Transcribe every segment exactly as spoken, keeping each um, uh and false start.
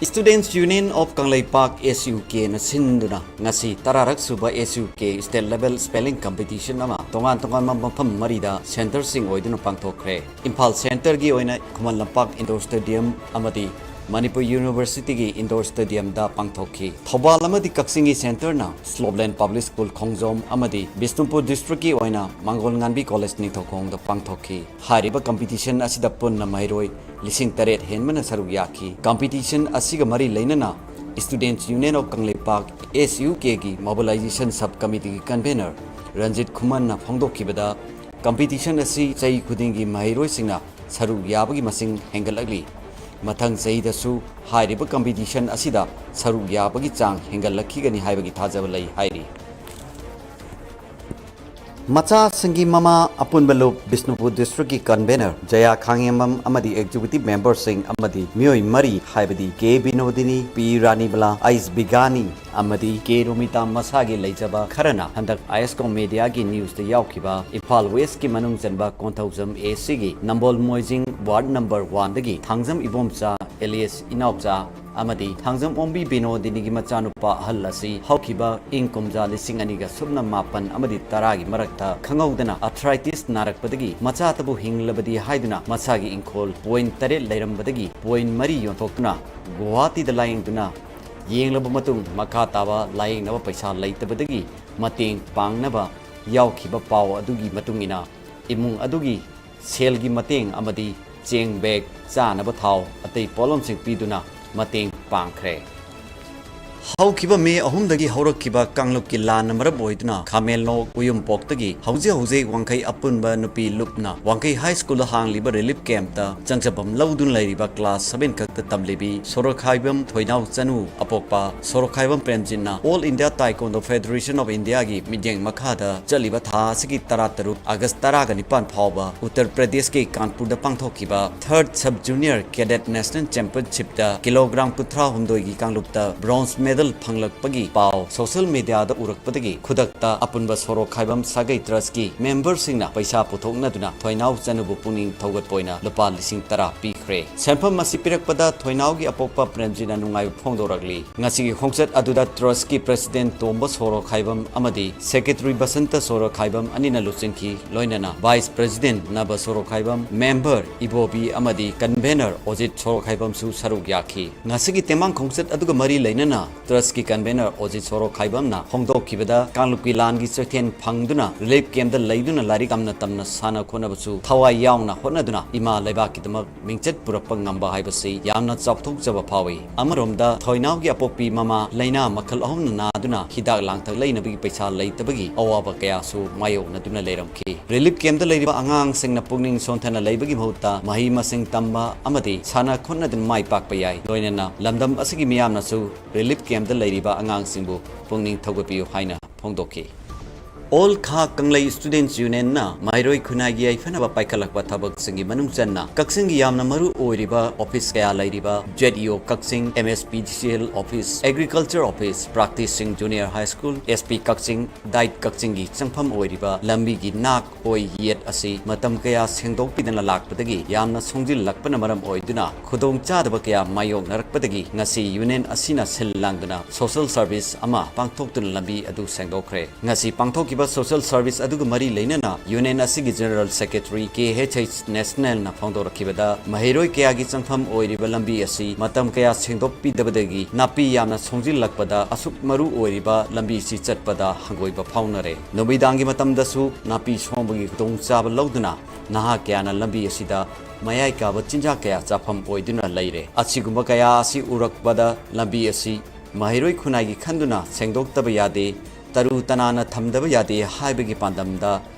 Students Union of Kangleipak, S U K ꯅ ꯁꯤꯟꯗꯨꯅ ꯉꯁꯤ ꯇꯔꯥꯔꯛ ꯁꯨꯕ S U K State Level Spelling Competition ꯑꯃ ꯇꯣꯉꯥꯟ ꯇꯣꯉꯥꯟꯕ ꯃꯐꯝ ꯃꯔꯤꯗ centreꯁꯤꯡ ꯑꯣꯏꯗꯨꯅ ꯄꯥꯡꯊꯣꯛꯈ꯭ꯔꯦ꯫ ꯏꯝꯐꯥꯜ centreꯒꯤ ꯑꯣꯏꯅ ꯈꯨꯃꯟ ꯂꯝꯄꯥꯛ indoor stadium ꯑꯃꯗꯤ ꯃꯅꯤꯄꯨꯔ Universityꯒꯤ indoor stadiumꯗ ꯄꯥꯡꯊꯣꯛꯈꯤ꯫ ꯊꯧꯕꯥꯜ ꯑꯃꯗꯤ ꯀꯛꯆꯤꯡꯒꯤ centreꯅ Slopeland Public School ꯈꯣꯡꯖꯣꯝ ꯑꯃꯗꯤ ꯕꯤꯁꯅꯨꯄꯨꯔ districtꯀꯤ ꯑꯣꯏꯅ ꯃꯥꯡꯒꯣꯜ ꯉꯥꯟꯕꯤ College ꯅꯤꯡꯊꯧꯈꯣꯡꯗ ꯄꯥꯡꯊꯣꯛꯈꯤ꯫ ꯍꯥꯏꯔꯤꯕ competition ꯑꯁꯤꯗ ꯄꯨꯟꯅ ꯃꯍꯩꯔꯣꯏ ꯂꯤꯁꯤꯡ ꯇꯔꯦꯠ ꯍꯦꯟꯕꯅ ꯁꯔꯨꯛ ꯌꯥꯈꯤ꯫ Competition ꯑꯁꯤꯒ ꯃꯔꯤ ꯂꯩꯅꯅ Students Union of Kangleipak, S U Kꯒꯤ Mobilization Sub Committeeꯒꯤ convener Ranjit ꯈꯨꯃꯟꯅ ꯐꯣꯡꯗꯣꯛꯈꯤꯕꯗ, competition ꯑꯁꯤ ꯆꯍꯤ ꯈꯨꯗꯤꯡꯒꯤ ꯃꯍꯩꯔꯣꯏꯁꯤꯡꯅ ꯁꯔꯨꯛ ꯌꯥꯕꯒꯤ ꯃꯁꯤꯡ ꯍꯦꯟꯒꯠꯂꯛꯂꯤ꯫ ꯃꯊꯪ ꯆꯍꯤꯗꯁꯨ ꯍꯥꯏꯔꯤꯕ competition ꯑꯁꯤꯗ ꯁꯔꯨꯛ ꯌꯥꯕꯒꯤ ꯆꯥꯡ ꯍꯦꯟꯒꯠꯂꯛꯈꯤꯒꯅꯤ ꯍꯥꯏꯕꯒꯤ ꯊꯥꯖꯕ ꯂꯩ ꯍꯥꯏꯔꯤ꯫ ꯃꯆꯥꯁꯤꯡꯒꯤ ꯃꯃꯥ ꯑꯄꯨꯟꯕ ꯂꯨꯞ ꯕꯤꯁꯅꯨꯄꯨꯔ districtꯀꯤ convener ꯖꯌꯥ ꯈꯥꯉꯦꯝꯕꯝ ꯑꯃꯗꯤ executive memberꯁꯤꯡ ꯑꯃꯗꯤ ꯃꯤꯑꯣꯏ ꯃꯔꯤ, ꯍꯥꯏꯕꯗꯤ ꯀꯦ ꯕꯤꯅꯣꯗꯤꯅꯤ, ꯄꯤ ꯔꯥꯅꯤꯕꯂꯥ, ꯑꯩꯁ ꯕꯤꯒꯥꯅꯤ ꯑꯃꯗꯤ ꯀꯦ ꯔꯣꯃꯤꯇꯥ ꯃꯁꯥꯒꯤ ꯂꯩꯖꯕ ꯈꯔꯅ ꯍꯟꯗꯛ ISCOM mediaꯒꯤ newsꯇ ꯌꯥꯎꯈꯤꯕ ꯏꯝꯐꯥꯜ Westꯀꯤ ꯃꯅꯨꯡ ꯆꯟꯕ ꯀꯣꯟꯊꯧꯖꯝ ACꯒꯤ ꯅꯝꯕꯣꯜ ꯃꯣꯏꯖꯤꯡ ward number oneꯗꯒꯤ Thangjam Ibomcha alias ꯏꯅꯥꯎꯆꯥ ꯑꯃꯗꯤ ꯊꯥꯡꯖꯝ ꯑꯣꯡꯕꯤ ꯕꯤꯅꯣꯗꯤꯅꯤꯒꯤ ꯃꯆꯥꯅꯨꯄꯥ ꯑꯍꯜ ꯑꯁꯤ ꯍꯧꯈꯤꯕ ꯏꯪ ꯀꯨꯝꯖꯥ ꯂꯤꯁꯤꯡ ꯑꯅꯤꯒ ꯁꯨꯞꯅ ꯃꯥꯄꯟ ꯑꯃꯗꯤ ꯇꯔꯥꯒꯤ ꯃꯔꯛꯇ ꯈꯪꯍꯧꯗꯅ arthritis ꯅꯥꯔꯛꯄꯗꯒꯤ ꯃꯆꯥꯇꯕꯨ ꯍꯤꯡꯂꯕꯗꯤ ꯍꯥꯏꯗꯨꯅ ꯃꯁꯥꯒꯤ ꯏꯪꯈꯣꯜ point ꯇꯔꯦꯠ ꯂꯩꯔꯝꯕꯗꯒꯤ point ꯃꯔꯤ ꯌꯣꯟꯊꯣꯛꯇꯨꯅ ꯒꯨꯋꯥꯍꯥꯇꯤꯗ ꯂꯥꯌꯦꯡꯗꯨꯅ ꯌꯦꯡꯂꯕ ꯃꯇꯨꯡ ꯃꯈꯥ ꯇꯥꯕ ꯂꯥꯌꯦꯡꯅꯕ ꯄꯩꯁꯥ ꯂꯩꯇꯕꯗꯒꯤ ꯃꯇꯦꯡ ꯄꯥꯡꯅꯕ ꯌꯥꯎꯈꯤꯕ ꯄꯥꯎ ꯑꯗꯨꯒꯤ ꯃꯇꯨꯡ ꯏꯟꯅ ꯏꯃꯨꯡ ꯑꯗꯨꯒꯤ ꯁꯦꯜꯒꯤ ꯃꯇꯦꯡ ꯑꯃꯗꯤ ꯆꯦꯡ bag, ꯆꯥꯅꯕ ꯊꯥꯎ, ꯑꯇꯩ ꯄꯣꯠꯂꯝꯁꯤꯡ ꯄꯤꯗꯨꯅ ꯃꯇꯦꯡ ꯄꯥꯡꯈ꯭ꯔꯦ꯫ ꯍꯧꯈꯤꯕ ꯃꯦ ꯑꯍꯨꯝꯗꯒꯤ ꯍꯧꯔꯛꯈꯤꯕ ꯀꯥꯡꯂꯨꯞꯀꯤ ꯂꯥꯟꯅ ꯃꯔꯝ ꯑꯣꯏꯗꯨꯅ ꯈꯥꯃꯦꯜꯂꯣꯛ ꯎꯌꯨꯝꯄꯣꯛꯇꯒꯤ ꯍꯧꯖꯤꯛ ꯍꯧꯖꯤꯛ ꯋꯥꯡꯈꯩ ꯑꯄꯨꯟꯕ ꯅꯨꯄꯤ ꯂꯨꯞꯅ ꯋꯥꯡꯈꯩ High Schoolꯗ ꯍꯥꯡꯂꯤꯕ relief campꯇ ꯆꯪꯖꯐꯝ ꯂꯧꯗꯨꯅ ꯂꯩꯔꯤꯕ class seven ꯈꯛꯇ ꯇꯝꯂꯤꯕꯤ ꯁꯣꯔꯣꯈꯥꯏꯕꯝ ꯊꯣꯏꯅꯥꯎ ꯆꯅꯨ ꯑꯄꯣꯛꯄ ꯁꯣꯔꯣꯈꯥꯏꯕꯝ ꯄ꯭ꯔꯦꯝꯖꯤꯠꯅ All India Taekwondo Federation of Indiaꯒꯤ ꯃꯤꯠꯌꯦꯡ ꯃꯈꯥꯗ ꯆꯠꯂꯤꯕ ꯊꯥ ꯑꯁꯤꯒꯤ ꯇꯔꯥꯇꯔꯨꯛ August ꯇꯔꯥꯒ ꯅꯤꯄꯥꯟ ꯐꯥꯎꯕ ꯎꯠꯇꯔ ꯄ꯭ꯔꯗꯦꯁꯀꯤ ꯀꯥꯟꯄꯨꯔꯗ ꯄꯥꯡꯊꯣꯛꯈꯤꯕ Third Sub Junior Cadet National Championshipꯇ kilogram ꯀꯨꯟꯊ꯭ꯔꯥꯍꯨꯝꯗꯣꯏꯒꯤ ꯀꯥꯡꯂꯨꯞꯇ bronze medal ꯐꯪꯂꯛꯄꯒꯤ ꯄꯥꯎ social mediaꯗ ꯎꯔꯛꯄꯗꯒꯤ ꯈꯨꯗꯛꯇ ꯑꯄꯨꯟꯕ ꯁꯣꯔꯣꯛꯈꯥꯏꯕꯝ ꯁꯥꯒꯩ trustꯀꯤ memberꯁꯤꯡꯅ ꯄꯩꯁꯥ ꯄꯨꯊꯣꯛꯅꯗꯨꯅ ꯊꯣꯏꯅꯥꯎ ꯆꯅꯨꯕꯨ ꯄꯨꯛꯅꯤꯡ ꯊꯧꯒꯠꯄ ꯑꯣꯏꯅ ꯂꯨꯄꯥ ꯂꯤꯁꯤꯡ ꯇꯔꯥ ꯄꯤꯈ꯭ꯔꯦ꯫ ꯁꯦꯟꯐꯝ ꯑꯁꯤ ꯄꯤꯔꯛꯄꯗ ꯊꯣꯏꯅꯥꯎꯒꯤ ꯑꯄꯣꯛꯄ ꯄ꯭ꯔꯦꯝꯖꯤꯠꯅ ꯅꯨꯡꯉꯥꯏꯕ ꯐꯣꯡꯗꯣꯔꯛꯂꯤ꯫ ꯉꯁꯤꯒꯤ ꯈꯣꯡꯆꯠ ꯑꯗꯨꯗ ꯇ꯭ꯔꯁꯀꯤ ꯄ꯭ꯔꯦꯁꯤꯗꯦꯟꯠ ꯇꯣꯝꯕ ꯁꯣꯔꯣꯈꯥꯏꯕꯝ ꯑꯃꯗꯤ ꯁꯦꯀ꯭ꯔꯦꯇꯔꯤ ꯕꯁꯟꯇ ꯁꯣꯔꯣꯈꯥꯏꯕꯝ ꯑꯅꯤꯅ ꯂꯨꯆꯤꯡꯈꯤ꯫ ꯂꯣꯏꯅꯅ ꯚꯥꯏꯁ ꯄ꯭ꯔꯦꯁꯤꯗꯦꯟꯠ ꯅꯕ ꯁꯣꯔꯣꯈꯥꯏꯕꯝ, ꯃꯦꯝꯕꯔ ꯏꯕꯣꯕꯤ ꯑꯃꯗꯤ ꯀꯟꯚꯦꯅꯔ ꯑꯣꯖꯤꯠ ꯁꯣꯔꯣꯈꯥꯏꯕꯝꯁꯨ ꯁꯔꯨꯛ ꯌꯥꯈꯤ꯫ ꯉꯁꯤꯒꯤ ꯇꯦꯡꯕꯥꯡ ꯈꯣꯡꯆꯠ ꯑꯗꯨꯒ ꯃꯔꯤ ꯂꯩꯅꯅ ꯇ꯭ꯔꯁꯀꯤ ꯀꯟꯚꯦꯅꯔ ꯑꯣꯖꯤꯠ ꯁꯣꯔꯣꯈꯥꯏꯕꯝꯅ ꯐꯣꯡꯗꯣꯛꯈꯤꯕꯗ, ꯀꯥꯡꯂꯨꯞꯀꯤ ꯂꯥꯟꯒꯤ ꯆꯩꯊꯦꯡ ꯐꯪꯗꯨꯅ ꯔꯤꯂꯤꯐ ꯀꯦꯝꯞꯇ ꯂꯩꯗꯨꯅ ꯂꯥꯏꯔꯤꯛ ꯇꯝꯅ ꯇꯝꯅ ꯁꯥꯟꯅ ꯈꯣꯠꯅꯕꯁꯨ ꯊꯋꯥꯏ ꯌꯥꯎꯅ ꯍꯣꯠꯅꯗꯨꯅ ꯏꯃꯥ ꯂꯩꯕꯥꯛꯀꯤꯗꯃꯛ ꯃꯤꯡꯆꯠ ꯄꯨꯔꯛꯄ ꯉꯝꯕ ꯍꯥꯏꯕꯁꯤ ꯌꯥꯝꯅ ꯆꯥꯎꯊꯣꯛꯆꯕ ꯐꯥꯎꯏ꯫ ꯑꯃꯔꯣꯝꯗ ꯊꯣꯏꯅꯥꯎꯒꯤ ꯑꯄꯣꯛꯄꯤ ꯃꯃꯥ ꯂꯥꯏꯅꯥ ꯃꯈꯜ ꯑꯍꯨꯝꯅ ꯅꯥꯗꯨꯅ ꯍꯤꯗꯥꯛ ꯂꯥꯡꯊꯛ ꯂꯩꯅꯕꯒꯤ ꯄꯩꯁꯥ ꯂꯩꯇꯕꯒꯤ ꯑꯋꯥꯕ ꯀꯌꯥꯁꯨ ꯃꯥꯌꯣꯛꯅꯗꯨꯅ ꯂꯩꯔꯝꯈꯤ꯫ ꯔꯤꯂꯤꯐ ꯀꯦꯝꯞꯇ ꯂꯩꯔꯤꯕ ꯑꯉꯥꯡꯁꯤꯡꯅ ꯄꯨꯛꯅꯤꯡ ꯁꯣꯟꯊꯅ ꯂꯩꯕꯒꯤ ꯃꯍꯨꯠꯇ ꯃꯍꯩ ꯃꯁꯤꯡ ꯇꯝꯕ ꯑꯃꯗꯤ ꯁꯥꯟꯅ ꯈꯣꯠꯅꯗꯨꯅ ꯃꯥꯏ ꯄꯥꯛꯄ ꯌꯥꯏ꯫ ꯂꯣꯏꯅꯅ ꯂꯝꯗꯝ ꯑꯁꯤꯒꯤ ꯃꯤꯌꯥꯝꯅꯁꯨ ꯔꯤꯂꯤꯐ ꯀꯦꯝꯞꯇ ꯂꯩꯔꯤꯕ ꯑꯉꯥꯡꯁꯤꯡꯕꯨ ꯄꯨꯛꯅꯤꯡ ꯊꯧꯒꯠꯄꯤꯌꯨ ꯍꯥꯏꯅ ꯐꯣꯡꯗꯣꯛꯈꯤ꯫ ꯑꯣꯜ ꯈꯥ ꯀꯪꯂꯩ ꯁ꯭ꯇꯨꯗꯦꯟꯠꯁ ꯌꯨꯅꯤꯌꯟꯅ ꯃꯍꯩꯔꯣꯏ ꯈꯨꯟꯅꯥꯏꯒꯤ ꯌꯥꯏꯐꯅꯕ ꯄꯥꯏꯈꯠꯂꯛꯄ ꯊꯕꯛꯁꯤꯡꯒꯤ ꯃꯅꯨꯡ ꯆꯟꯅ ꯀꯛꯆꯤꯡꯒꯤ ꯌꯥꯝꯅ ꯃꯔꯨ ꯑꯣꯏꯔꯤꯕ ꯑꯣꯐꯤꯁ ꯀꯌꯥ ꯂꯩꯔꯤꯕ ꯖꯦꯠ ꯏ ꯑꯣ ꯀꯛꯆꯤꯡ, ꯑꯦꯝ ꯑꯦꯁ P D C L office, agriculture office, practising junior high school, S P Kakching, DIET ꯀꯛꯆꯤꯡꯒꯤ ꯆꯪꯐꯝ ꯑꯣꯏꯔꯤꯕ ꯂꯝꯕꯤꯒꯤ ꯅꯥꯛ ꯑꯣꯏ ꯌꯦꯠ ꯑꯁꯤ ꯃꯇꯝ ꯀꯌꯥ ꯁꯦꯡꯗꯣꯛꯄꯤꯗꯅ ꯂꯥꯛꯄꯗꯒꯤ ꯌꯥꯝꯅ ꯁꯣꯡꯖꯤꯜꯂꯛꯄꯅ ꯃꯔꯝ ꯑꯣꯏꯗꯨꯅ ꯈꯨꯗꯣꯡꯆꯥꯗꯕ ꯀꯌꯥ ꯃꯥꯌꯣꯛꯅꯔꯛꯄꯗꯒꯤ ꯉꯁꯤ ꯌꯨꯅꯤꯌꯟ ꯑꯁꯤꯅ ꯁꯤꯜ ꯂꯥꯡꯗꯨꯅ ꯁꯣꯁꯦꯜ ꯁꯔꯚꯤꯁ ꯑꯃ ꯄꯥꯡꯊꯣꯛꯇꯨꯅ ꯂꯝꯕꯤ ꯑꯗꯨ ꯁꯦꯡꯗꯣꯛꯈ꯭ꯔꯦ꯫ ꯉꯁꯤ ꯄꯥꯡꯊꯣꯛꯈꯤꯕ ꯁꯣꯁꯦꯜ ꯁꯔꯚꯤꯁ ꯑꯗꯨꯒ ꯃꯔꯤ ꯂꯩꯅꯅ ꯌꯨꯅꯤꯌꯟ ꯑꯁꯤꯒꯤ ꯖꯦꯅꯔꯦꯜ ꯁꯦꯀ꯭ꯔꯦꯇꯔꯤ ꯀꯦ ꯑꯩꯆ ꯑꯩꯆ ꯅꯦꯁꯅꯦꯜꯅ ꯐꯣꯡꯗꯣꯔꯛꯈꯤꯕꯗ, ꯃꯍꯩꯔꯣꯏ ꯀꯌꯥꯒꯤ ꯆꯪꯐꯝ ꯑꯣꯏꯔꯤꯕ ꯂꯝꯕꯤ ꯑꯁꯤ ꯃꯇꯝ ꯀꯌꯥ ꯁꯦꯡꯗꯣꯛꯄꯤꯗꯕꯗꯒꯤ ꯅꯥꯄꯤ ꯌꯥꯝꯅ ꯁꯣꯡꯖꯤꯜꯂꯛꯄꯗ ꯑꯁꯨꯛ ꯃꯔꯨ ꯑꯣꯏꯔꯤꯕ ꯂꯝꯕꯤꯁꯤ ꯆꯠꯄꯗ ꯍꯪꯒꯣꯏꯕ ꯐꯥꯎꯅꯔꯦ꯫ ꯅꯨꯃꯤꯗꯥꯡꯒꯤ ꯃꯇꯝꯗꯁꯨ ꯅꯥꯄꯤ ꯁꯣꯡꯕꯒꯤ ꯈꯨꯗꯣꯡꯆꯥꯕ ꯂꯧꯗꯨꯅ ꯅꯍꯥ ꯀꯌꯥꯅ ꯂꯝꯕꯤ ꯑꯁꯤꯗ ꯃꯌꯥꯏ ꯀꯥꯕ ꯆꯤꯟꯖꯥꯛ ꯀꯌꯥ ꯆꯥꯐꯝ ꯑꯣꯏꯗꯨꯅ ꯂꯩꯔꯦ꯫ ꯑꯁꯤꯒꯨꯝꯕ ꯀꯌꯥ ꯑꯁꯤ ꯎꯔꯛꯄꯗ ꯂꯝꯕꯤ ꯑꯁꯤ ꯃꯍꯩꯔꯣꯏ ꯈꯨꯟꯅꯥꯏꯒꯤ ꯈꯟꯗꯨꯅ ꯁꯦꯡꯗꯣꯛꯇꯕ ꯌꯥꯗꯦ, ꯇꯔꯨ ꯇꯅꯥꯟꯅ ꯊꯝꯗꯕ ꯌꯥꯗꯦ ꯍꯥꯏꯕꯒꯤ ꯄꯥꯟꯗꯝꯗ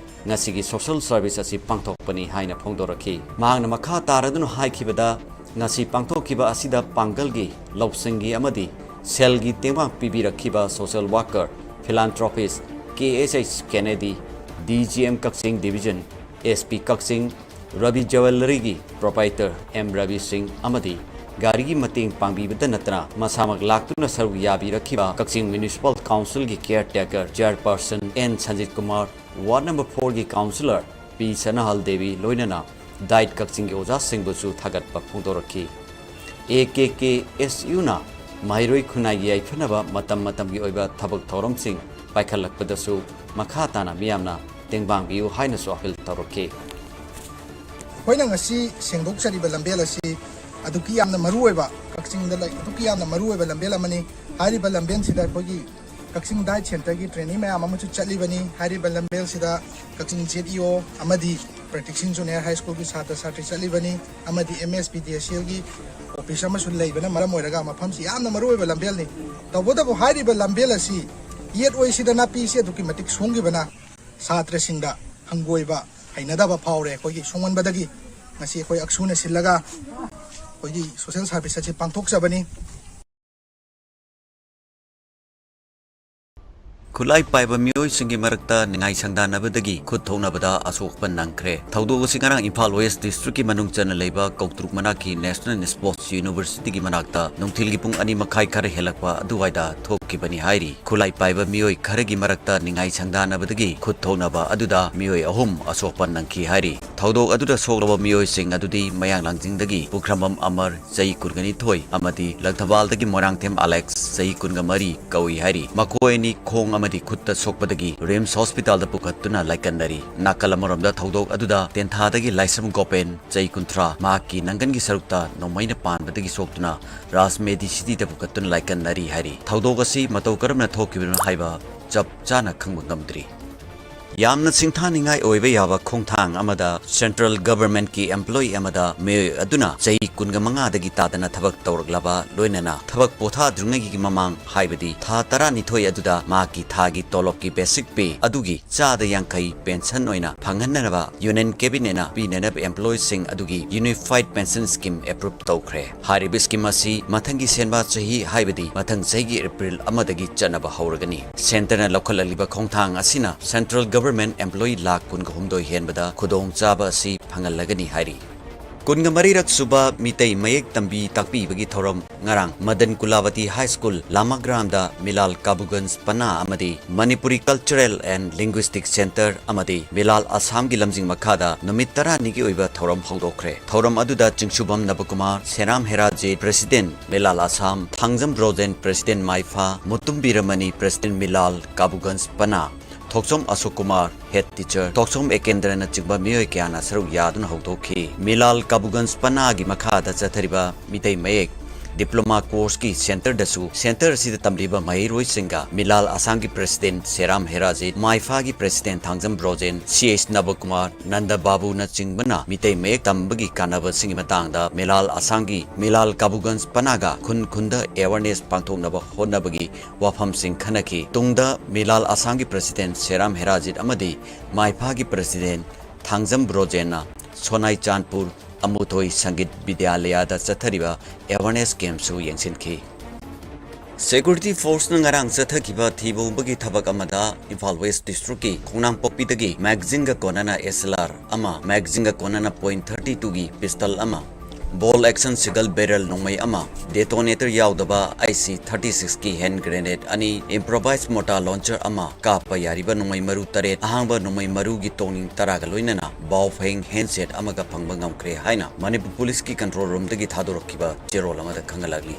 ꯉꯁꯤꯒꯤ ꯁꯣꯁꯦꯜ ꯁꯔꯚꯤꯁ ꯑꯁꯤ ꯄꯥꯡꯊꯣꯛꯄꯅꯤ ꯍꯥꯏꯅ ꯐꯣꯡꯗꯣꯔꯛꯈꯤ꯫ ꯃꯍꯥꯛꯅ ꯃꯈꯥ ꯇꯥꯔꯗꯨꯅ ꯍꯥꯏꯈꯤꯕꯗ, ꯉꯁꯤ ꯄꯥꯡꯊꯣꯛꯈꯤꯕ ꯑꯁꯤꯗ ꯄꯥꯡꯒꯜꯒꯤ, ꯂꯧꯁꯤꯡꯒꯤ ꯑꯃꯗꯤ ꯁꯦꯜꯒꯤ ꯇꯦꯡꯕꯥꯡ ꯄꯤꯕꯤꯔꯛꯈꯤꯕ ꯁꯣꯁꯦꯜ ꯋꯥꯔꯀꯔ, ꯐꯤꯂꯥꯟꯊ꯭ꯔꯣꯄꯤꯁ ꯀꯦ H H ꯀꯦꯅꯦꯗꯤ, D G M ꯀꯛꯆꯤꯡ ꯗꯤꯕꯤꯖꯟ, ꯑꯦꯁ ꯄꯤ ꯀꯛꯆꯤꯡ, ꯔꯕꯤ ꯖ꯭ꯋꯦꯂꯔꯤꯒꯤ ꯄ꯭ꯔꯣꯄꯥꯏꯇꯔ ꯑꯦꯝ ꯔꯕꯤ ꯁꯤꯡ ꯑꯃꯗꯤ ꯒꯥꯔꯤꯒꯤ ꯃꯇꯦꯡ ꯄꯥꯡꯕꯤꯕꯇ ꯅꯠꯇꯅ ꯃꯁꯥꯃꯛ ꯂꯥꯛꯇꯨꯅ ꯁꯔꯨꯛ ꯌꯥꯕꯤꯔꯛꯈꯤꯕ ꯀꯛꯆꯤꯡ ꯃ꯭ꯌꯨꯅꯤꯁꯤꯄꯥꯜ ꯀꯥꯎꯟꯁꯤꯜꯒꯤ caretaker chairperson N Sanjit Kumar, ward number ꯐꯣꯔꯒꯤ ꯀꯥꯎꯟꯁꯤꯂꯔ ꯄꯤ ꯁꯅꯥꯍꯜ ꯗꯦꯕꯤ, ꯂꯣꯏꯅꯅ ꯗꯥꯏꯠ ꯀꯛꯆꯤꯡꯒꯤ ꯑꯣꯖꯥꯁꯤꯡꯕꯨꯁꯨ ꯊꯥꯒꯠꯄ ꯐꯣꯡꯗꯣꯔꯛꯈꯤ꯫ ꯑꯦ ꯀꯦ ꯀꯦ ꯑꯦꯁ ꯌꯨꯅ ꯃꯍꯩꯔꯣꯏ ꯈꯨꯟꯅꯥꯏꯒꯤ ꯌꯥꯏꯐꯅꯕ ꯃꯇꯝ ꯃꯇꯝꯒꯤ ꯑꯣꯏꯕ ꯊꯕꯛ ꯊꯧꯔꯝꯁꯤꯡ ꯄꯥꯏꯈꯠꯂꯛꯄꯗꯁꯨ ꯃꯈꯥ ꯇꯥꯅ ꯃꯤꯌꯥꯝꯅ ꯇꯦꯡꯕꯥꯡꯕꯤꯌꯨ ꯍꯥꯏꯅꯁꯨ ꯑꯄꯤꯜ ꯇꯧꯔꯛꯈꯤ꯫ ꯑꯩꯈꯣꯏꯅ ꯉꯁꯤ ꯁꯦꯡꯗꯣꯛꯆꯔꯤꯕ ꯂꯝꯕꯦꯜ ꯑꯁꯤ ꯑꯗꯨꯛꯀꯤ ꯌꯥꯝꯅ ꯃꯔꯨꯑꯣꯏꯕ, ꯀꯛꯆꯤꯡꯗ ꯂꯩ-, ꯑꯗꯨꯛꯀꯤ ꯌꯥꯝꯅ ꯃꯔꯨꯑꯣꯏꯕ ꯂꯝꯕꯦꯜ ꯑꯃꯅꯤ꯫ ꯍꯥꯏꯔꯤꯕ ꯂꯝꯕꯦꯜꯁꯤꯗ ꯑꯩꯈꯣꯏꯒꯤ ꯀꯛꯆꯤꯡ ꯗꯥꯏꯠ ꯁꯦꯟꯇꯔꯒꯤ ꯇ꯭ꯔꯦꯅꯤ ꯃꯌꯥꯝ ꯑꯃꯁꯨ ꯆꯠꯂꯤꯕꯅꯤ꯫ ꯍꯥꯏꯔꯤꯕ ꯂꯝꯕꯦꯜꯁꯤꯗ ꯀꯛꯆꯤꯡ ꯖꯦꯠ ꯏ ꯑꯣ ꯑꯃꯗꯤ ꯄ꯭ꯔꯇꯤꯛꯁꯤꯡ ꯖꯨꯅꯤꯌꯔ ꯍꯥꯏ ꯁ꯭ꯀꯨꯜꯒꯤ ꯁꯥꯇ꯭ꯔ ꯁꯥꯇ꯭ꯔꯤ ꯆꯠꯂꯤꯕꯅꯤ, ꯑꯃꯗꯤ ꯑꯦꯝ ꯑꯦꯁ ꯄꯤ ꯗꯤ ꯑꯦꯁ ꯑꯦꯜꯒꯤ ꯑꯣꯐꯤꯁ ꯑꯃꯁꯨ ꯂꯩꯕꯅ ꯃꯔꯝ ꯑꯣꯏꯔꯒ ꯃꯐꯝꯁꯤ ꯌꯥꯝꯅ ꯃꯔꯨꯑꯣꯏꯕ ꯂꯝꯕꯦꯜꯅꯤ꯫ ꯇꯧꯕꯇꯕꯨ ꯍꯥꯏꯔꯤꯕ ꯂꯝꯕꯦꯜ ꯑꯁꯤ ꯌꯦꯠ ꯑꯣꯏꯁꯤꯗ ꯅꯥꯄꯤꯁꯤ ꯑꯗꯨꯛꯀꯤ ꯃꯇꯤꯛ ꯁꯣꯡꯈꯤꯕꯅ ꯁꯥꯇ꯭ꯔꯁꯤꯡꯗ ꯍꯪꯒꯣꯏꯕ, ꯍꯩꯅꯗꯕ ꯐꯥꯎꯔꯦ꯫ ꯑꯩꯈꯣꯏꯒꯤ ꯁꯣꯡꯃꯟꯕꯗꯒꯤ ꯉꯁꯤ ꯑꯩꯈꯣꯏ ꯑꯛꯁꯨꯅ ꯁꯤꯜꯂꯒ ꯑꯩꯈꯣꯏꯒꯤ ꯁꯣꯁꯦꯜ ꯁꯥꯔꯚꯤꯁ ꯑꯁꯤ ꯄꯥꯡꯊꯣꯛꯆꯕꯅꯤ꯫ ꯈꯨꯠꯂꯥꯏ ꯄꯥꯏꯕ ꯃꯤꯑꯣꯏꯁꯤꯡꯒꯤ ꯃꯔꯛꯇ ꯅꯤꯡꯉꯥꯏ ꯁꯪꯗꯥꯅꯕꯗꯒꯤ ꯈꯨꯠ ꯊꯣꯛꯅꯕꯗ ꯑꯁꯣꯛꯄ ꯅꯪꯈ꯭ꯔꯦ꯫ ꯊꯧꯗꯣꯛ ꯑꯁꯤ ꯉꯔꯥꯡ ꯏꯝꯐꯥꯜ ꯋꯦꯁ ꯗꯤꯁꯇ꯭ꯔꯤꯛꯀꯤ ꯃꯅꯨꯡ ꯆꯟꯅ ꯂꯩꯕ ꯀꯧꯇ꯭ꯔꯨꯛ ꯃꯅꯥꯛꯀꯤ ꯅꯦꯁꯅꯦꯜ ꯁ꯭ꯄꯣꯔꯠꯁ ꯌꯨꯅꯤꯚꯔꯁꯤꯇꯤꯒꯤ ꯃꯅꯥꯛꯇ ꯅꯨꯡꯊꯤꯜꯒꯤ ꯄꯨꯡ ꯑꯅꯤ ꯃꯈꯥꯏ ꯈꯔ ꯍꯦꯜꯂꯛꯄ ꯑꯗꯨꯋꯥꯏꯗ ꯊꯣꯛꯈꯤꯕꯅꯤ ꯍꯥꯏꯔꯤ꯫ ꯈꯨꯠꯂꯥꯏ ꯄꯥꯏꯕ ꯃꯤꯑꯣꯏ ꯈꯔꯒꯤ ꯃꯔꯛꯇ ꯅꯤꯡꯉꯥꯏ ꯁꯪꯗꯥꯅꯕꯗꯒꯤ ꯈꯨꯠ ꯊꯣꯛꯅꯕ ꯑꯗꯨꯗ ꯃꯤꯑꯣꯏ ꯑꯍꯨꯝ ꯑꯁꯣꯛꯄ ꯅꯪꯈꯤ ꯍꯥꯏꯔꯤ꯫ ꯊꯧꯗꯣꯛ ꯑꯗꯨꯗ ꯁꯣꯛꯂꯕ ꯃꯤꯑꯣꯏꯁꯤꯡ ꯑꯗꯨꯗꯤ ꯃꯌꯥꯡ ꯂꯥꯡꯖꯤꯡꯗꯒꯤ ꯄꯨꯈ꯭ꯔꯝꯕꯝ ꯑꯃꯔ, ꯆꯍꯤ ꯀꯨꯟꯒꯅꯤꯊꯣꯏ, ꯑꯃꯗꯤ ꯂꯪꯊꯕꯥꯜꯗꯒꯤ ꯃꯣꯏꯔꯥꯡꯊꯦꯝ ꯑꯂꯦꯛꯁ, ꯆꯍꯤ ꯀꯨꯟꯒ ꯃꯔꯤ, ꯀꯧꯏ ꯍꯥꯏꯔꯤ꯫ ꯃꯈꯣꯏ ꯑꯅꯤ ꯈꯣꯡ ꯑꯃꯗꯤ ꯈꯨꯠꯇ ꯁꯣꯛꯄꯗꯒꯤ ꯔꯤꯝꯁ ꯍꯣꯁꯄꯤꯇꯥꯜꯗ ꯄꯨꯈꯠꯇꯨꯅ ꯂꯥꯏꯀꯠꯅꯔꯤ꯫ ꯅꯥꯀꯜ ꯑꯃꯔꯣꯝꯗ ꯊꯧꯗꯣꯛ ꯑꯗꯨꯗ ꯇꯦꯟꯊꯥꯗꯒꯤ ꯂꯥꯏꯁ꯭ꯔꯝ ꯒꯣꯄꯦꯟ, ꯆꯍꯤ ꯀꯨꯟꯊ꯭ꯔꯥ, ꯃꯍꯥꯛꯀꯤ ꯅꯪꯒꯟꯒꯤ ꯁꯔꯨꯛꯇ ꯅꯣꯡꯃꯩꯅ ꯄꯥꯟꯕꯗꯒꯤ ꯁꯣꯛꯇꯨꯅ ꯔꯥꯖ ꯃꯦꯗꯤ ꯁꯤꯇꯤꯗ ꯄꯨꯈꯠꯇꯨꯅ ꯂꯥꯏꯀꯠꯅꯔꯤ ꯍꯥꯏꯔꯤ꯫ ꯊꯧꯗꯣꯛ ꯑꯁꯤ ꯃꯇꯧ ꯀꯔꯝꯅ ꯊꯣꯛꯈꯤꯕꯅꯣ ꯍꯥꯏꯕ ꯆꯞ ꯆꯥꯅ ꯈꯪꯕ ꯉꯝꯗ꯭ꯔꯤ꯫ ꯌꯥꯝꯅ ꯁꯤꯡꯊꯥꯅꯤꯡꯉꯥꯏ ꯑꯣꯏꯕ ꯌꯥꯕ ꯈꯣꯡꯊꯥꯡ ꯑꯃꯗ ꯁꯦꯟꯇ꯭ꯔꯦꯜ ꯒꯚꯔꯟꯃꯦꯟꯠꯀꯤ ꯑꯦꯝꯄ꯭ꯂꯣꯌꯤ ꯑꯃꯗ ꯃꯤꯑꯣꯏ ꯑꯗꯨꯅ ꯆꯍꯤ ꯀꯨꯟꯒ ꯃꯉꯥꯗꯒꯤ ꯇꯥꯗꯅ ꯊꯕꯛ ꯇꯧꯔꯛꯂꯕ, ꯂꯣꯏꯅꯅ ꯊꯕꯛ ꯄꯣꯊꯥꯗ꯭ꯔꯤꯉꯩꯒꯤ ꯃꯃꯥꯡ, ꯍꯥꯏꯕꯗꯤ ꯊꯥ ꯇꯔꯥꯅꯤꯊꯣꯏ ꯑꯗꯨꯗ ꯃꯍꯥꯛꯀꯤ ꯊꯥꯒꯤ ꯇꯣꯂꯣꯞꯀꯤ ꯕꯦꯁꯤꯛ ꯄꯦ ꯑꯗꯨꯒꯤ ꯆꯥꯗ ꯌꯥꯡꯈꯩ ꯄꯦꯟꯁꯟ ꯑꯣꯏꯅ ꯐꯪꯍꯟꯅꯅꯕ ꯌꯨꯅꯤꯌꯟ ꯀꯦꯕꯤꯅꯦꯠꯅ ꯄꯤꯅꯅꯕ ꯑꯦꯝꯄ꯭ꯂꯣꯌꯤꯁꯤꯡ ꯑꯗꯨꯒꯤ ꯌꯨꯅꯤꯐꯥꯏꯗ ꯄꯦꯟꯁꯟ ꯁ꯭ꯀꯤꯝ ꯑꯦꯄ꯭ꯔꯨꯚ ꯇꯧꯈ꯭ꯔꯦ꯫ ꯍꯥꯏꯔꯤꯕ ꯁ꯭ꯀꯤꯝ ꯑꯁꯤ ꯃꯊꯪꯒꯤ ꯁꯦꯟꯕꯥ ꯆꯍꯤ, ꯍꯥꯏꯕꯗꯤ ꯃꯊꯪ ꯆꯍꯤꯒꯤ ꯑꯦꯄ꯭ꯔꯤꯜ ꯑꯃꯗꯒꯤ ꯆꯠꯅꯕ ꯍꯧꯔꯒꯅꯤ꯫ ꯁꯦꯟꯇꯔꯅ ꯂꯧꯈꯠꯂꯛꯂꯤꯕ ꯈꯣꯡꯊꯥꯡ ꯑꯁꯤꯅ ꯁꯦꯟꯇ꯭ꯔꯦꯜ ꯒꯚꯔꯟꯃꯦꯟꯠ ꯑꯦꯝꯄ꯭ꯂꯣꯌꯤ ꯂꯥꯈ ꯀꯨꯟꯒ ꯍꯨꯝꯗꯣꯏ ꯍꯦꯟꯕꯗ ꯈꯨꯗꯣꯡꯆꯥꯕ ꯑꯁꯤ ꯐꯪꯍꯜꯂꯒꯅꯤ ꯍꯥꯏꯔꯤ꯫ ꯀꯨꯟꯒ ꯃꯔꯤꯔꯛ ꯁꯨꯕ ꯃꯤꯇꯩ ꯃꯌꯦꯛ ꯇꯝꯕꯤ ꯇꯥꯛꯄꯤꯕꯒꯤ ꯊꯧꯔꯝ ꯉꯔꯥꯡ ꯃꯗꯟ ꯀꯨꯂꯥꯕꯇꯤ ꯍꯥꯏ ꯁ꯭ꯀꯨꯜ, ꯂꯥꯃꯥꯒ꯭ꯔꯥꯝꯗ ꯃꯤꯂꯥꯜ ꯀꯥꯕꯨꯒꯟꯖ ꯄꯅꯥ ꯑꯃꯗꯤ Manipuri cultural and linguistic centre ꯑꯃꯗꯤ ꯃꯤꯂꯥꯜ ꯑꯁꯥꯝꯒꯤ ꯂꯝꯖꯤꯡ ꯃꯈꯥꯗ ꯅꯨꯃꯤꯠ ꯇꯔꯥꯅꯤꯒꯤ ꯑꯣꯏꯕ ꯊꯧꯔꯝ ꯍꯧꯗꯣꯛꯈ꯭ꯔꯦ꯫ ꯊꯧꯔꯝ ꯑꯗꯨꯗ ꯆꯤꯡꯁꯨꯕꯝ ꯅꯕꯀꯨꯃꯥꯔ, ꯁꯦꯔꯥꯝ ꯍꯦꯔꯥꯖꯤꯠ, ꯄ꯭ꯔꯦꯁꯤꯗꯦꯟꯠ ꯃꯤꯂꯥꯜ ꯑꯁꯥꯝ, ꯊꯥꯡꯖꯝ ꯕ꯭ꯔꯣꯖꯦꯟ, ꯄ꯭ꯔꯦꯁꯤꯗꯦꯟꯠ ꯃꯥꯏꯐꯥ, Mutum Birmani, president Milal ꯀꯥꯕꯨꯒꯟꯖ Pana, Thokchom Ashok Kumar, head teacher, Thokchom ꯑꯦꯀꯦꯟꯗ꯭ꯔꯅꯆꯤꯡꯕ ꯃꯤꯑꯣꯏ ꯀꯌꯥꯅ ꯁꯔꯨꯛ ꯌꯥꯗꯨꯅ ꯍꯧꯗꯣꯛꯈꯤ꯫ ꯃꯤꯂꯥꯜ ꯀꯥꯕꯨꯒꯟꯖ ꯄꯅꯥꯒꯤ ꯃꯈꯥꯗ ꯆꯠꯊꯔꯤꯕ ꯃꯤꯇꯩ ꯃꯌꯦꯛ ꯗꯤꯄ꯭ꯂꯣꯃꯥ ꯀꯣꯔꯁꯀꯤ ꯁꯦꯟꯇꯔꯗꯁꯨ ꯁꯦꯟꯇꯔ ꯑꯁꯤꯗ ꯇꯝꯂꯤꯕ ꯃꯍꯩꯔꯣꯏꯁꯤꯡꯒ ꯃꯤꯂꯥꯜ ꯑꯁꯥꯝꯒꯤ ꯄ꯭ꯔꯦꯁꯤꯗꯦꯟꯠ ꯁꯦꯔꯥꯝ ꯍꯦꯔꯥꯖꯤꯠ, ꯃꯥꯏꯐꯥꯒꯤ ꯄ꯭ꯔꯦꯁꯤꯗꯦꯟꯠ ꯊꯥꯡꯖꯝ ꯕ꯭ꯔꯣꯖꯦꯟ, ꯁꯤ ꯑꯩꯆ ꯅꯕꯀꯨꯃꯥꯔ, ꯅꯟꯗ ꯕꯥꯕꯨꯅꯆꯤꯡꯕꯅ ꯃꯤꯇꯩ ꯃꯌꯦꯛ ꯇꯝꯕꯒꯤ ꯀꯥꯟꯅꯕꯁꯤꯡꯒꯤ ꯃꯇꯥꯡꯗ ꯃꯤꯂꯥꯜ ꯑꯁꯥꯝꯒꯤ ꯃꯤꯂꯥꯜ ꯀꯥꯕꯨꯒꯟꯖ ꯄꯅꯥꯒ ꯈꯨꯟ ꯈꯨꯟꯗ ꯑꯦꯋꯥꯔꯅꯦꯁ ꯄꯥꯡꯊꯣꯛꯅꯕ ꯍꯣꯠꯅꯕꯒꯤ ꯋꯥꯐꯝꯁꯤꯡ ꯈꯟꯅꯈꯤ꯫ ꯇꯨꯡꯗ ꯃꯤꯂꯥꯜ ꯑꯁꯥꯝꯒꯤ ꯄ꯭ꯔꯦꯁꯤꯗꯦꯟꯠ ꯁꯦꯔꯥꯝ ꯍꯦꯔꯥꯖꯤꯠ ꯑꯃꯗꯤ ꯃꯥꯏꯐꯥꯒꯤ ꯄ꯭ꯔꯦꯁꯤꯗꯦꯟꯠ ꯊꯥꯡꯖꯝ ꯕ꯭ꯔꯣꯖꯦꯟꯅ ꯁꯣꯅꯥꯏ ꯆꯥꯟꯄꯨꯔ ꯑꯃꯨꯊꯣꯏ ꯁꯪꯒꯤꯠ ꯕꯤꯗ꯭ꯌꯥꯂꯌꯥꯗ ꯆꯠꯊꯔꯤꯕ ꯑꯦꯋꯥꯔꯅꯦꯁ ꯀꯦꯝꯞꯁꯨ ꯌꯦꯡꯁꯤꯟꯈꯤ꯫ ꯁꯦꯀ꯭ꯌꯨꯔꯤꯇꯤ ꯐꯣꯔꯁꯅ ꯉꯔꯥꯡ ꯆꯠꯊꯈꯤꯕ ꯊꯤꯕ ꯍꯨꯝꯕꯒꯤ ꯊꯕꯛ ꯑꯃꯗ ꯏꯝꯐꯥꯜ ꯋꯦꯁ ꯗꯤꯁꯇ꯭ꯔꯤꯛꯀꯤ ꯈꯣꯡꯅꯥꯡꯄꯣꯛꯄꯤꯗꯒꯤ ꯃꯦꯒꯥꯖꯤꯟꯒ ꯀꯣꯟꯅꯅ ꯑꯦꯁ ꯑꯦꯜ ꯑꯥꯔ ꯑꯃ, ꯃꯦꯒꯥꯖꯤꯟꯒ ꯀꯣꯟꯅꯅ ꯄꯣꯏꯟꯠ ꯊꯥꯔꯇꯤ ꯇꯨꯒꯤ ꯄꯤꯁꯇꯜ ꯑꯃ, ꯕꯣꯜ ꯑꯦꯛꯁꯟ ꯁꯤꯡꯒꯜ ꯕꯦꯔꯦꯜ ꯅꯣꯡꯃꯩ ꯑꯃ, ꯗꯦꯇꯣꯅꯦꯇꯔ ꯌꯥꯎꯗꯕ ꯑꯥꯏ ꯁꯤ ꯊꯥꯔꯇꯤ ꯁꯤꯛꯁꯀꯤ ꯍꯦꯟ ꯒ꯭ꯔꯦꯅꯦꯗ ꯑꯅꯤ, ꯏꯝꯄ꯭ꯔꯣꯚꯥꯏꯖ ꯃꯣꯔꯇꯥꯔ ꯂꯣꯟꯆꯔ ꯑꯃ, ꯀꯥꯞꯄ ꯌꯥꯔꯤꯕ ꯅꯣꯡꯃꯩ ꯃꯔꯨ ꯇꯔꯦꯠ, ꯑꯍꯥꯡꯕ ꯅꯣꯡꯃꯩ ꯃꯔꯨꯒꯤ ꯇꯣꯡꯅꯤꯡ ꯇꯔꯥꯒ ꯂꯣꯏꯅꯅ ꯕꯥꯎꯐꯦꯡ ꯍꯦꯟꯁꯦꯠ ꯑꯃꯒ ꯐꯪꯕ ꯉꯝꯈ꯭ꯔꯦ ꯍꯥꯏꯅ ꯃꯅꯤꯄꯨꯔ ꯄꯨꯂꯤꯁꯀꯤ ꯀꯟꯇ꯭ꯔꯣꯜ ꯔꯨꯝꯗꯒꯤ ꯊꯥꯗꯣꯔꯛꯈꯤꯕ ꯆꯦꯔꯣꯜ ꯑꯃꯗ ꯈꯪꯍꯜꯂꯛꯂꯤ꯫